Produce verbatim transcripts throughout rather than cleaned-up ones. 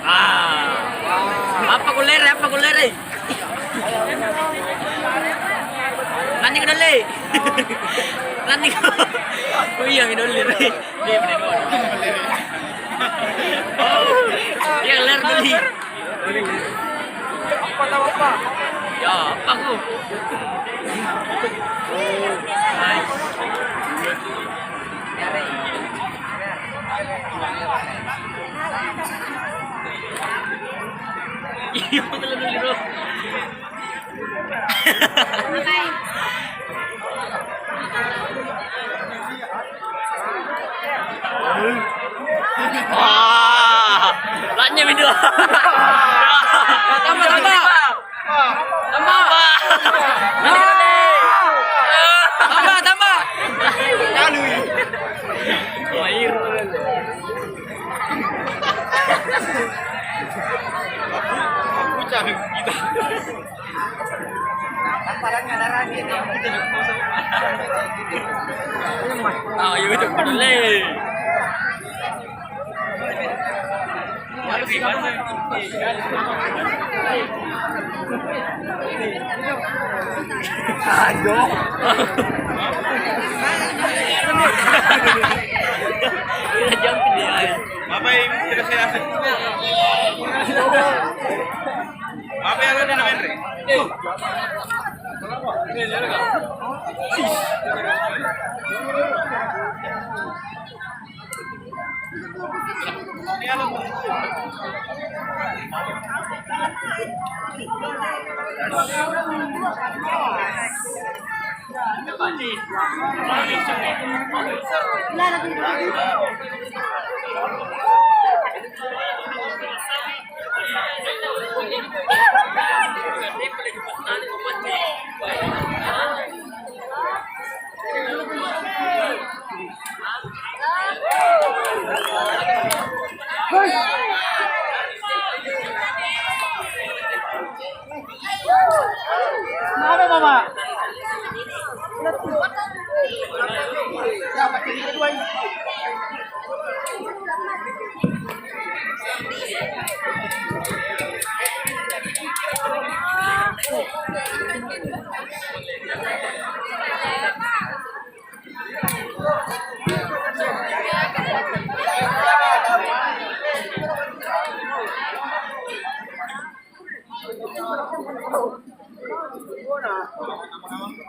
Ah. Apa kulere? Apa kulere? Nanti ke dole. Nanti ke. Oh iya, mi dole. Iya, ler dole. Apa tau apa? Ya, apa ku? Iya, betul, betul, betul. Wah, lanynya mi dua. Tambah, tambah. Tambah. Tambah, tambah. Kalui. Wah, iya. Pucang kita. Oh, iya, itu boleh. Ayo. Apa yang tidak saya asik? Apa yang ada di Menre? Kenapa, Mama?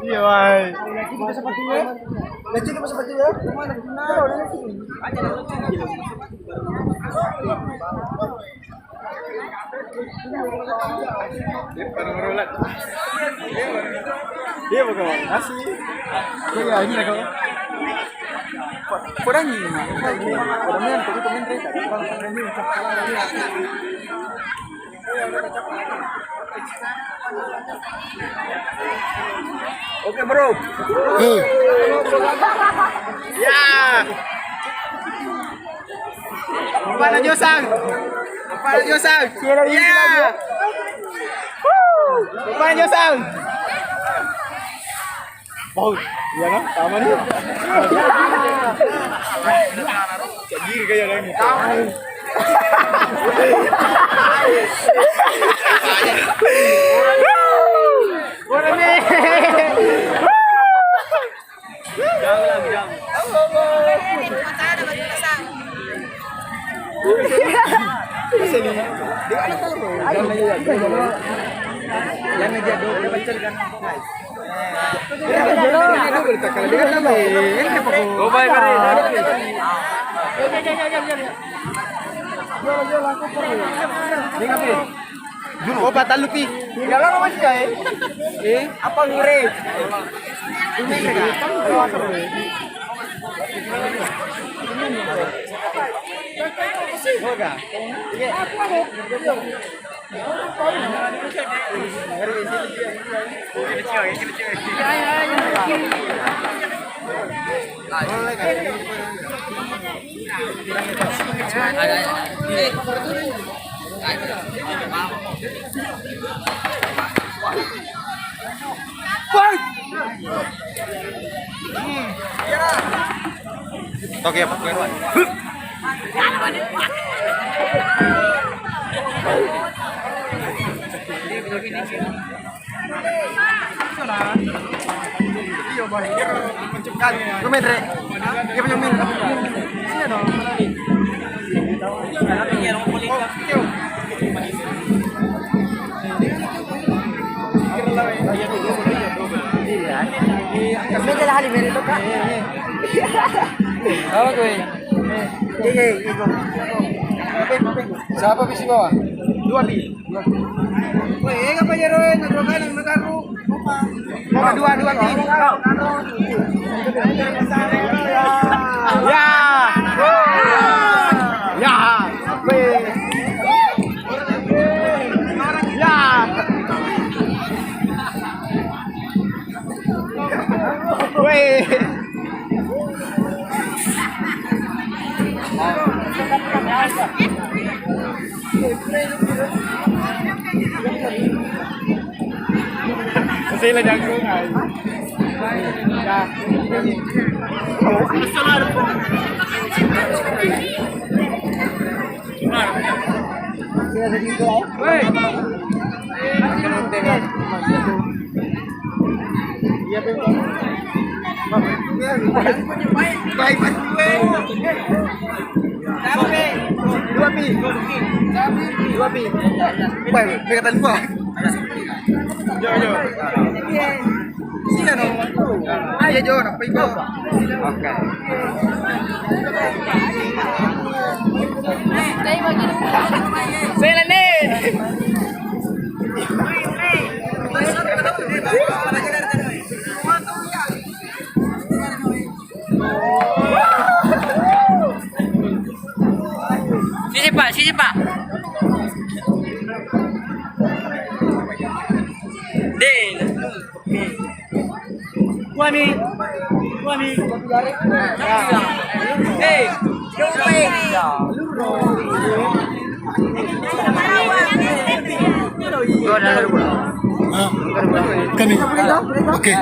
Iya, wai. Lecce itu sepatunya. Lecce itu sepatunya. Iya, bukan. Masih. Iya, ini ya, kau. Kurang ini. Kurang ini, tapi komen. Oke, bro. Hmm. Ya. Bapakna Josang. Bapakna Josang. Ya. Bapakna Josang. Oh, iya kan? Sama nih. Kayak gini kayak lagi. Boleh nih. Jangan, jangan. Oh, patallu pi. Jalan masih ya? Eh, apa lure? Toki apa? Lu main, Re? Dia punya main. Sini dong. Meja lah, Halim, Mary, lo, Kak. Apa tuh, eh? Iya, iya, iya, Bang. Siapa bisi bawah? Dua bi. Woi, ega pa jero e, na dua kali mataru. Dua, dua, dua, tiga. Ya. Ya. Woi. Ya. Woi. Sila jago, guys. Ya. Woi. Iya, Bang. Baik, Bang. Dua pi. Dua pi. Baik, mereka tadi, Bang. Yo, yo. Sini dong. Ayo, Jo, apa itu? Oke. Saya nih. Sini, Pak, sini, Pak. Deh. Kuami, kuami. Hei, Hah? Kami. Oke.